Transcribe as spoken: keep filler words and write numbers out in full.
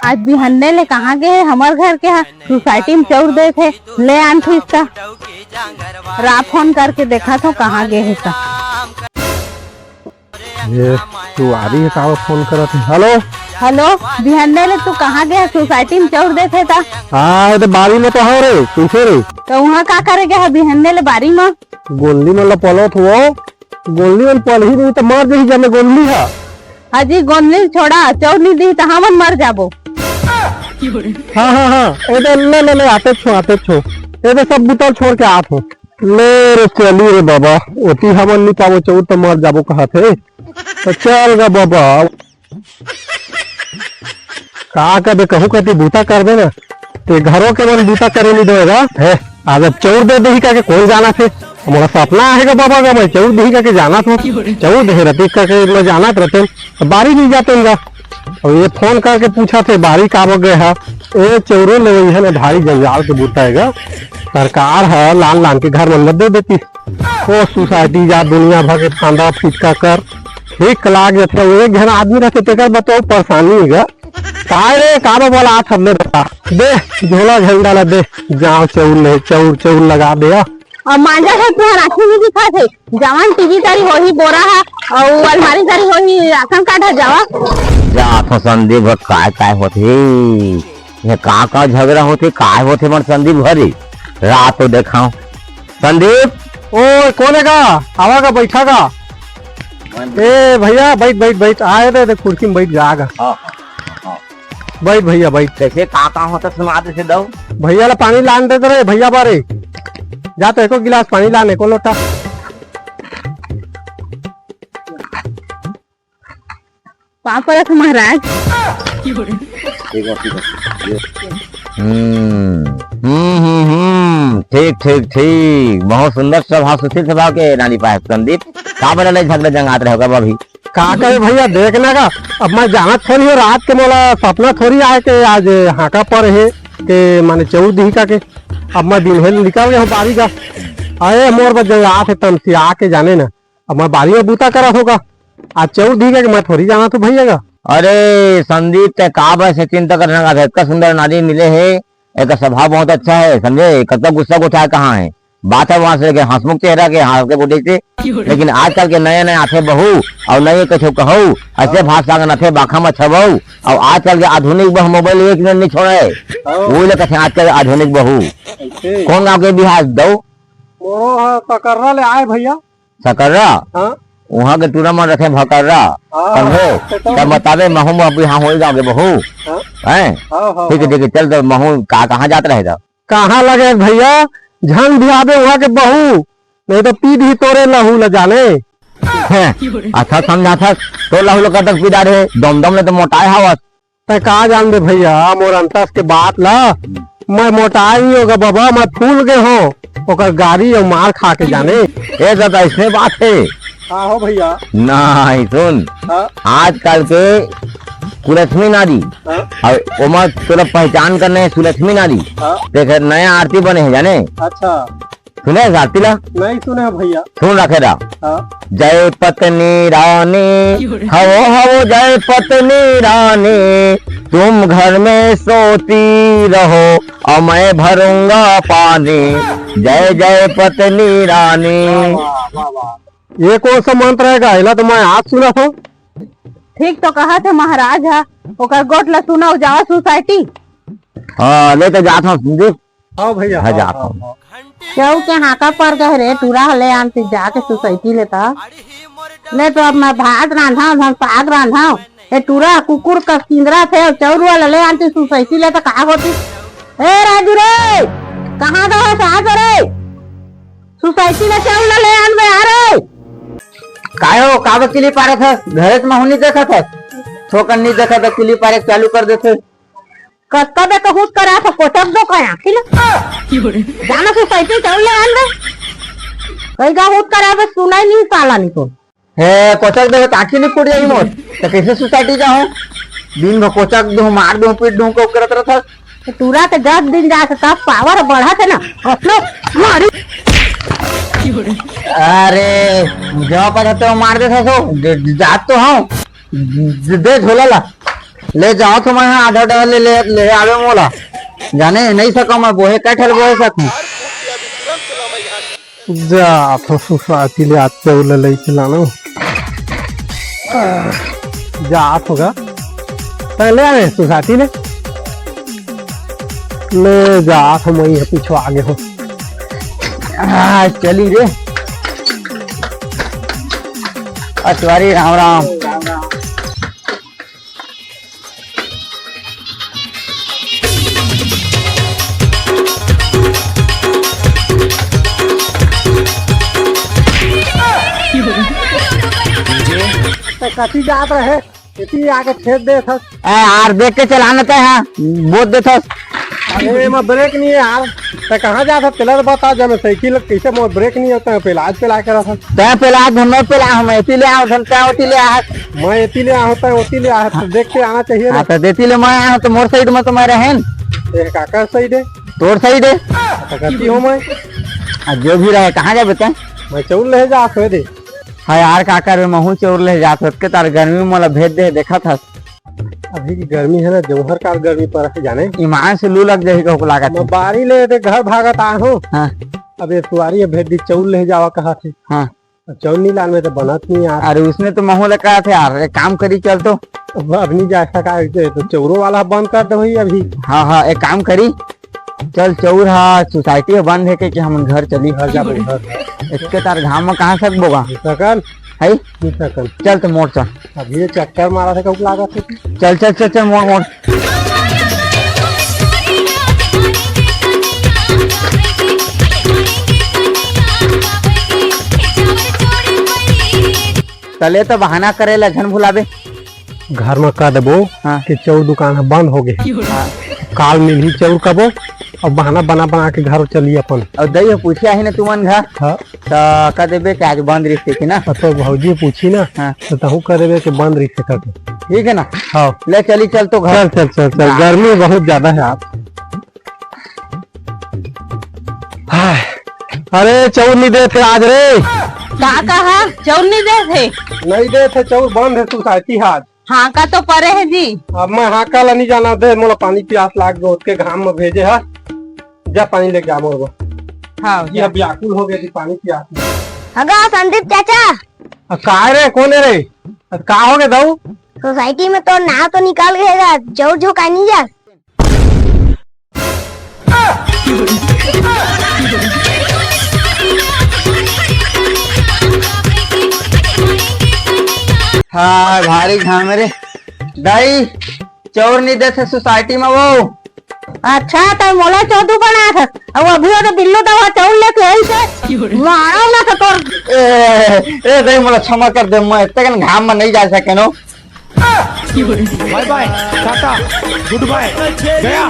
आज बिहन्ने ले कहाँ गे हे हमर घर के हा? सोसाइटी में चउर देत हे, ले आनथिस त। रा फोन करके देखत हों कहाँ गे हे त। ये तू आ रही है, काबर फोन करत है? हेलो। हेलो, बिहन्ने ले तू कहाँ गे हे? सोसाइटी में चउर देत हे त। हाँ, ये तो बारी में तो हव रे, कइसे रे? त उहाँ का करे गे हे बिहन्ने ले बारी में? गोंदली मन ला पलत हों, गोंदली मन पलही नहीं त मर जाही जमे गोंदली हा। अजी, गोंदली छोड़ा, चउर नइ दिही त हमन मर जाबो। हाँ, हाँ, हाँ, ए दे, ले, ले, ले, आते छो, आते छो। ए दे, सब बुता छोड़ के आत हों। ले रे, चली रे बाबा, ओती हमन नइ पाबो चउर त मर जाबो कहत हे। त चल गा बाबा। का करबे, कहूँ कती बूता करबे ना, ते घरो के मन बूता करे नइ देवय गा। हे, आज अब चउर दे देही कहिके कोन जानत हे? मोला सपना आहे गा बाबा गा, मैं चउर देही कहिके जानत हों। चउर देहे रतिस कहिके मैं जानत रहितेंव, त बारी नइ जातेंव गा। अब ये फोन करके पूछत हे बारी काबर गे हा? ए चउरो लेवइया ना भारी जंजाल के बूता हे गा। सरकार ह लान लान के घर मन ल दे देतिस। ओ सोसाइटी जा दुनिया भर के फांदा फिचका कर, ठीक लाग जाथे। एक झन आदमी रहिथे तेकर बताओ परेशानी हे गा। काय रे, काबर बोला आत हब ले बता। दे, झोला झंडा ला दे, जाओ चउर ले, चउर, चउर लगा दे। अब मांजा हे तुहर आँखी में दिखात हे, जवान टीवी तरी होही बोरा हा, अउ अलमारी तरी होही राशन कार्ड हा, जावा। जात हों संदीप, काय काय होथे? ये का का झगड़ा होथे, काय होथे मन संदीप घरे? रा तो देखाओं। संदीप। ओ, कोन हे गा? आवा गा, बइठा गा। ए भइया, बइठ, बइठ, बइठ। आ, ए दे, ए दे, कुर्सी में बइठ गा, आ गा। हाँ, हाँ, हाँ। बइठ भइया, बइठ। कइसे का काम होथे, सुना दे से दऊ। भइया ला पानी लान दे रे, भइया बारे। जा तो एको गिलास पानी लान, एको लोटा। पाँव परत हँव महाराज। ठीक है, ठीक है। हम्म, हम्म, हम्म, हम्म, ठीक, ठीक, ठीक। बहुत सुंदर सभा, सुशील सभा के नानी पाए संदीप। का बोले ले झगड़ा जंगात रहे होगा अभी? का करे भइया, देख ना गा, अब मैं जानत थोड़ी हँव, रात के मोला सपना थोड़ी आय के आज हाका पर हे के माने चउर दिही का के। अब मैं दिन भर निकल गे हँव बारी गा। अरे मोर बर जंगात हे तमसी आके जाने ना। अब मैं बारी में बूता करत हँव गा, आज चउर दिही का के मैं थोड़ी जानत हँव भइया गा। अरे संदीप, तैं का बर से चिंता करना गा, अतका सुंदर नारी मिले हे, एकर स्वभाव बहुत अच्छा हे, समझे? कतका गुस्सा उठाय कहाँ हे, बात हे वहाँ से लेके हँसमुख चेहरा के, हँस के बोले से। लेकिन आजकल के नया नया आथे बहू, अउ नई कछु कहू, अइसे भाषा के नथे बाखा म छबऊ, अउ आजकल के आधुनिक बहू मोबाइल एक मिनट नइ छोड़े, हाँ। वही ले कथे आजकल आधुनिक बहू। ऐसे। कौन गाँव के बिहार दऊ? मोरो ह सकर्रा ले आय भइया। सकर्रा? हाँ। उहाँ के टूरा मन रथे भकर्रा। हाँ, समझे? तो तब बताबे, महू म अभी हाँ होई जाओगे बहू। हाँ। हैं? हाँ, हाँ, ठीक है, हाँ। ठीक है, चल तो महू का, कहाँ जात रहे था? कहाँ लगे भइया, झन भी आबे उहाँ के बहू, नहीं तो पी दिही तोरे लहू ल जाने। हैं, अच्छा समझाथस, तोर लहू ल कतक पी डारे, दम दम ले तो मोटाए हवस। तैं का जानबे भइया मोर अंतस के बात ला? मैं मोटाय नइ हों गा बबा, मैं फूल गे हँव, ओकर गारी अउ मार खा के जाने। ए, त अइसने बात हे। का हो भइया? नहीं, सुन। हाँ। आजकल के कुलक्ष्मी नारी, हाँ। अउ ओमा तोला पहचान करना हे सुलक्ष्मी नारी। हाँ। तेकर नया आरती बने हे जाने। अच्छा। सुने हे आरती ला? नहीं सुने हँव भइया। सुन रखे रहा। हाँ। जय पत्नी रानी, हवो हवो जय पत्नी रानी, तुम घर में सोती रहो, अउ मैं भरूंगा पानी। जय जय पत्नी रानी। वाह, वाह, वाह, वाह। ये कौन सा मंत्र हे गा? एला तो मैं आज सुनत हँव। ठीक तो कहत हे महाराज ह, ओकर गोठ ला सुनव जावा सोसाइटी। हाँ, ले तो जात हँव संदीप। हाँ भइया, हाँ, हाँ, जात हँव। हाँ। केहू के हाका पर गे रे, टूरा ह ले आनती जाके सोसाइटी ले त। ले तो अब मैं भात रांधँव, धन साग रांधँव। ए टूरा कुकुर कस किंदरथे, चउर वाला ले आनती सोसाइटी ले त का होती? ए राजू रे, कहाँ गे हस आज रे? सोसाइटी ले चउर ला ले आन बे, आ रे। काय हो, का बे किली पारत हस? घरे त महू नइ देखत हस। थोकन नइ देखत हस, किली पारे चालू कर देथे। कतका बे कहूँ त करा था, कोचक दो का आँखी ल। जाना सोसाइटी चल ले आन बे। कहीं का हूँ त करा बे, सुनाई नहीं साला नहीं तो। हे, कोचक दो त आँखी नहीं फूट जाही मोर। त कइसे सोसाइटी जाहूँ? दिन भर कोचक दूँ, मार दूँ, पीट दूँ, को करत रहत हस। त टूरा के दस दिन जाके तब पावर बढ़त हे ना। कतनो मारी। अरे, जब पता तो मार देथस हो, दे, जात तो हँव। दे, दे झोला ला। ले जाओ तो मैं आधा डहर ले, ले, ले आवे मोला। जाने नहीं सको मैं बोहे, कै ठन बोहे सकूं। जा तो सुसाती ले आज चौल ले चलानो। जा तो गा। तैं ले आवे सुसाती ले। ले जा तो मैं ये पीछे आगे हो। आ, चली रे। अचवारी राम राम। तो कति जात रहे, इतनी आगे छेद दे था। ए यार, देख के चलाना तय, हाँ, बोत दे था। अरे, एमा ब्रेक नहीं है यार। तै कहाँ जात हस? तेला तो बता, जब मैं साइकिल कैसे मोर ब्रेक नहीं होता है, पेलाज पेला के रहा था। तै पेलाज, हम नहीं पेला, हम एती ले आओ, हम तै ओती ले आ। मैं एती ले आओ, तै ओती ले आ, तो देख के आना चाहिए ना। हाँ, तो देती ले मैं आया हूँ, तो मोर साइड में तो मैं रहेन। ए, काकर साइड है? तोर साइड है। तो गलती हो मैं। आ, जो भी रहे, कहाँ जाबे तै? मैं चौल ले जा, सो दे। हाँ यार, का करबे, महू चौर ले जात होत के तार गर्मी में मोला भेज दे, देखत हस। अभी की गर्मी है ना, जौहर का गर्मी पर है जाने। ईमान से लू लग जाही कहूँ लागत मैं है। बारी ले दे घर भागत आ हूँ। हाँ। अब ये सुवारी है, भेज दी, चौल ले जावा कहा थे। हाँ। अब चौल नहीं लान में तो बनत नहीं यार। अरे उसने तो महू ले कहा थे यार, एक काम करी, चल तो। अब, अब नहीं जा सका, ये तो चौरो वाला बंद कर दे भाई अभी। हाँ, हाँ, एक काम करी, चल, चौर हा सोसाइटी ह बंद हे के, कि हमन घर चली। घर जाबो, घर। इतके तार घाम म कहाँ सकबो गा? सकन। है? नहीं सकन। चल तो मोड़ चल। अभी ये चक्कर मारा था, कहूँ लागत है। चल, चल, चल, चल, मोड़, मोड़। तले तो बहाना करे ला झन भुलाबे। घर म कह देबो हाँ। कि चौर दुकान ह बंद हो गे। हाँ। काल मिलही चौर कबो, अउ बहाना बना बना के घर चली अपन। अउ दई ह पूछे आही ना तुमन घर, हाँ। त कह देबे कि आज बंद रहिस कि ना। हाँ, तो भौजी पूछी ना, हाँ। तो तहूँ कह देबे कि बंद रहिस करके। ठीक है ना? हाँ। ले चली, चल तो घर। चल, चल, चल, चल। हाँ। गर्मी बहुत ज्यादा है आज। हाय, अरे चौर नहीं देत हे आज रे। का कहा? चौर नहीं देत हे? नहीं देत हे, चौर बंद हे सोसाइटी आज। हाँ, का तो परे हे जी। अब मैं हाँका ला नहीं जाना दे, मोला पानी प्यास लाग गे, ओतके घाम में भेजे हे। जा पानी लेके आ मोर बर। हाँ, ये जा। व्याकुल हो गए जी पानी प्यास में। हगा संदीप चाचा। आ, का रे, कौन है रे? आ, का हो गया दाऊ? सोसाइटी में तो नाव तो निकल गएगा, चौर झोंका नहीं जा। हाँ, भारी घाम रे। दाई, चौर नहीं देत हे सोसाइटी में वो। अच्छा, तो मोला चौधू बना था। अब अभी वो तो बिल्लू दवा चौर लेके आई से। मारो ना तो तोर। ए, ए, दाई, मोला क्षमा कर दे, मैं इतने कन घाम में नहीं जा सके नो। बाय बाय, टाटा, गुड बाय, गया।